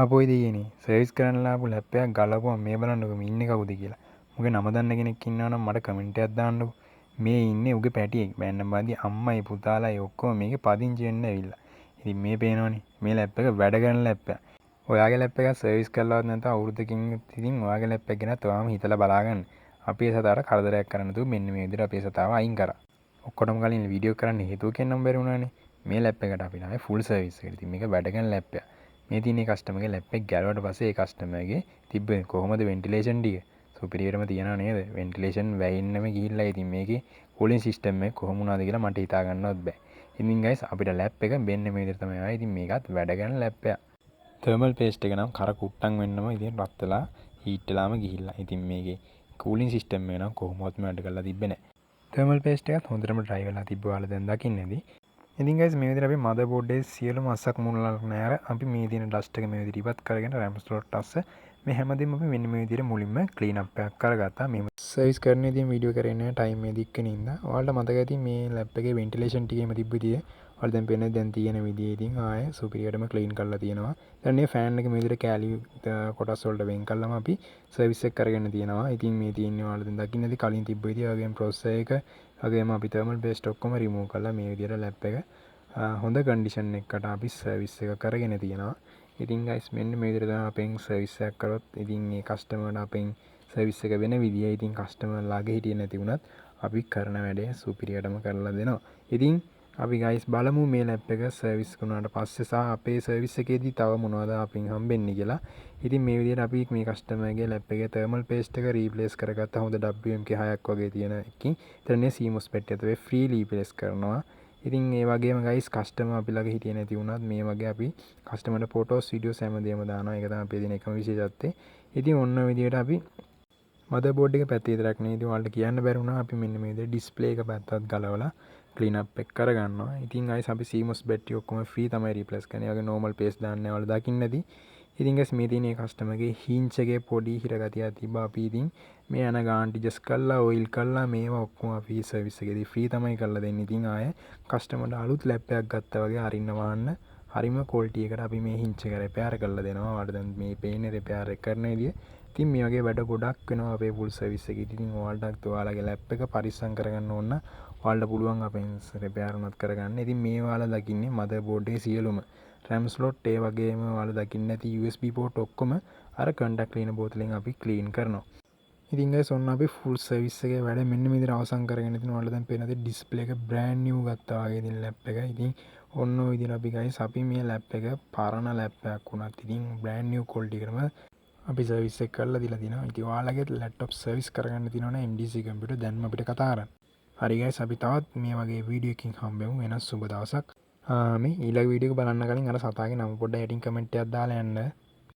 අපොයි දෙයියනේ, service කරන්න ආපු lap එකක් ගලපුවම මේ බලන්නකෝ මේ ඉන්නේ කවුද කියලා. උගේ නම දන්න කෙනෙක් ඉන්නවා නම් මට කමෙන්ට් එකක් දාන්නකෝ. මේ ඉන්නේ උගේ පැටියෙක්. බෑන්න බාදී අම්මයි පුතාලයි ඔක්කොම මේකේ පදිංචි වෙන්න ඇවිල්ලා. ඉතින් මේ පේනවනේ මේ ලැප් එක වැඩ කරන ලැප් එකක්. ඔයාගේ ලැප් එකක් සර්විස් කරලවත් නැත්නම් අවුරුද්දකින් ඉතින් ඔයාගේ ලැප් එක ගැනත් ඔයාම හිතලා බලාගන්න. අපි ඒ සතාට කරදරයක් කරන්න නැතුව මෙන්න මේ විදිහට අපේ සතාව අයින් කරා. ඔක්කොටම කලින් වීඩියෝ කරන්න හේතුව කියන්නම් බැරි වුණානේ. මේ ලැප් එකට අපි ආවේ ෆුල් සර්විස් එකට. ඉතින් මේක වැඩ කරන ලැප් එකක්. මේ තියෙන කස්ටමර්ගේ ලැප් එක ගැලුවට පස්සේ ඒ කස්ටමර්ගේ තිබ්බ කොහොමද වෙන්ටිලේෂන් ටික සුපිරියටම තියනවා නේද? වෙන්ටිලේෂන් වැයෙන්නම ගිහිල්ලා. ඉතින් මේකේ කූලින් සිස්ටම් එක කොහොම වුණාද කියලා මට හිතා ගන්නවත් බෑ. ඉතින් ගයිස්, අපිට ලැප් එක මෙන්න මේ විදිහට තමයි ආවේ. ඉතින් මේකත් වැඩ කරන ලැප් එකක්. තර්මල් පේස්ට් එක නම් කර කුට්ටම් වෙන්නම ඉතින් රත් වෙලා හීට් වෙලාම ගිහිල්ලා. ඉතින් මේකේ කූලින් සිස්ටම් එක නම් කොහොමවත්ම වැඩ කරලා තිබ්බේ නෑ. තර්මල් පේස්ට් එකත් හොඳටම ඩ්‍රයි වෙලා තිබ්බ ඔයාලා දැන් දකින්න ඇති. ඉතින් ගයිස්, මේ විදිහට අපි මදර් බෝඩ් එකේ සියලුම අස්සක් මුල්ලක් නෑර අපි මේ තියෙන ඩස්ට් එක මේ විදිහට ඉවත් කරගෙන රැම් ස්ලොට් අස්ස මේ හැමදේම අපි මෙන්න මේ විදිහට මුලින්ම ක්ලීන් අප් එකක් කරගත්තා. මෙහෙම සර්විස් කරන ඉතින් වීඩියෝ කරේ නෑ ටයිම් එක දික් වෙන හින්දා. ඔයාලට මතක ඇති මේ ලැප් එකේ වෙන්ටිලේෂන් ටික එහෙම තිබ්බ විදිය. ඔයාලා දැන් පේන්නේ දැන් තියෙන විදිය ඉතින් ආයෙ සුපිරියටම ක්ලීන් කරලා තියෙනවා. දැන් මේ ෆෑන් එක මේ විදිහට කෑලි කොටස් වලට වෙන් කළාම අපි සර්විස් එක කරගෙන තියෙනවා. ඉතින් මේ තියෙන්නේ ඔයාලා දැන් දකින්න ඇති කලින් තිබ්බ විදිය වගේම ප්‍රොසෙසර් එක වගේම අපි තර්මල් පේස්ට් ඔක්කොම රිමූව් කරලා මේ විදිහට ලැප් එක හොඳ කන්ඩිෂන් එකකට අපි සර්විස් එක කරගෙන තියෙනවා. ඉතින් ගයිස්, මෙන්න මේ විදිහට තමයි අපෙන් සර්විස් එකක් කරොත් ඉතින් ඒ කස්ටමර්ට අපෙන් සර්විස් එක වෙන විදිය. ඉතින් කස්ටමර් ළඟ හිටියේ නැති වුණත් අපි කරන වැඩේ සුපිරියටම කරලා දෙනවා. ඉතින් අපි ගයිස් බලමු මේ ලැප් එක සර්විස් වුණාට පස්සේ සහ අපේ සර්විස් එකේදී තව මොනවද අපෙන් හම්බෙන්නේ කියලා. ඉතින් මේ විදිහට අපි මේ කස්ටමර්ගේ ලැප් එකේ තර්මල් පේස්ට් එක රීප්ලේස් කරගත්තා හොඳ WMK 6ක් වගේ තියෙන එකකින්. එතන මේ CMOS බැටරිය තමයි ෆ්‍රී රීප්ලේස් කරනවා. ඉතින් ඒ වගේම ගයිස්, කස්ටමර් අපි ළඟ හිටියේ නැති වුණත් මේ වගේ අපි කස්ටමර්ට ෆොටෝස්, වීඩියෝස් හැමදේම දානවා. ඒක තමයි අපේ තියෙන එකම විශේෂත්වය. ඉතින් ඔන්න ඔය විදිහට අපි මදර් බෝඩ් එක පැත්තේ විතරක් නෙවෙයි, ඉතින් ඔයාලට කියන්න බැරි වුණා, අපි මෙන්න මේ විදිහට ඩිස්ප්ලේ එක පැත්තත් ගලවලා ක්ලීන් අප් එක කරගන්නවා. ඉතින් ගයිස්, අපි CMOS battery ඔක්කොම ෆ්‍රී තමයි රීප්ලේස් කරන්නේ. ඒ වගේ නෝමල් පේස්ට් දාන්නේ ඔයාලා දකින්න ඇති. ඉතින් ගයිස්, මේ තියෙන කස්ටමර්ගේ හින්ජ් එකේ පොඩි හිරගතියක් තිබ්බා. අපි ඉතින් මේ යන ගාන ඩිජස් කරලා, ඔයිල් කරලා, මේවා ඔක්කොම අපි සර්විස් එකේදී ෆ්‍රී තමයි කරලා දෙන්නේ. ඉතින් ආයේ කස්ටමර්ට අලුත් ලැප් එකක් ගත්තා වගේ අරින්න වහන්න හරිම ක්වොලිටි එකට අපි මේ හින්ජ් එක රිපෙයාර් කරලා දෙනවා. ඔයාලට දැන් මේ පේන්නේ රිපෙයාර් එක කරන විදිය. ඉතින් මේ වගේ වැඩ ගොඩක් වෙනවා අපේ ෆුල් සර්විස් එකේදී. ඉතින් ඔයාලටත් ඔයාලගේ ලැප් එක පරිස්සම් කරගන්න ඕන නම් ඔයාලට පුළුවන් අපෙන් රිපෙයාර් උනත් කරගන්න. ඉතින් මේ ඔයාලා දකින්නේ මදර් බෝඩ් එකේ සියලුම රැම් ස්ලොට්, ඒ වගේම ඔයාලා දකින්න ඇති USB port ඔක්කොම අර කන්ටැක්ට් ක්ලීනර් බෝතලෙන් අපි ක්ලීන් කරනවා. ඉතින් ගයිස්, ඔන්න අපි ෆුල් සර්විස් එකේ වැඩ මෙන්න මේ විදිහට අවසන් කරගෙන ඉතින් ඔයාලට දැන් පේනද ඩිස්ප්ලේ එක බ්‍රෑන්ඩ් නිව් ගත්තා වගේ ඉතින් ලැප් එක. ඉතින් ඔන්න ඔය විදිහට අපි ගයිස්, අපි මේ ලැප් එක පරණ ලැප් එකක් වුණත් ඉතින් බ්‍රෑන්ඩ් නිව් ක්වොලිටි එකටම අපි සර්විස් එක කරලා දීලා තිනවා. ඉතින් ඔයාලගේ ලැප්ටොප් සර්විස් කරගන්න තියෙනවා නම් MDC computer දැන්ම අපිට කතා කරන්න. හරි ගයිස්, අපි තවත් මේ වගේ වීඩියෝ එකකින් හම්බෙමු. වෙනස් සුබ දවසක්. මේ ඊළඟ වීඩියෝ එක බලන්න කලින් අර සතාගේ නම පොඩ්ඩක් යටින් කමෙන්ට් එකක් දාලා යන්න.